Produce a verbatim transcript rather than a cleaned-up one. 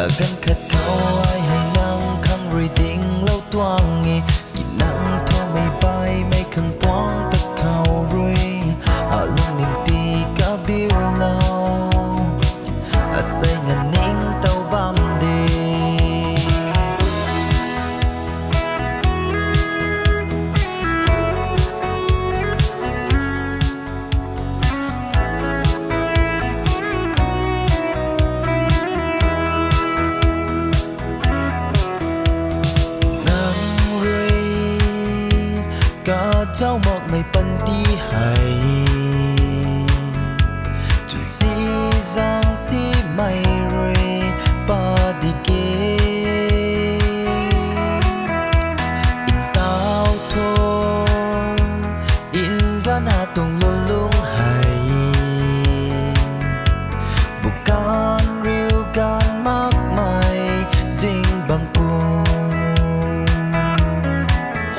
Ganv khat khou ai hei nang khang rui dinglou tuang e, ki nang thumei baihmei khang puang tat khou rui, alungning ti kabiulou, asei nganingtow bam de. Nang rui kazauh makmei panty hei, chwn si zaeng simei rui pa di ke. Ntaw thu, nganvna tuang lulung hei, bu ganv riu ganv makmei zingbangc pu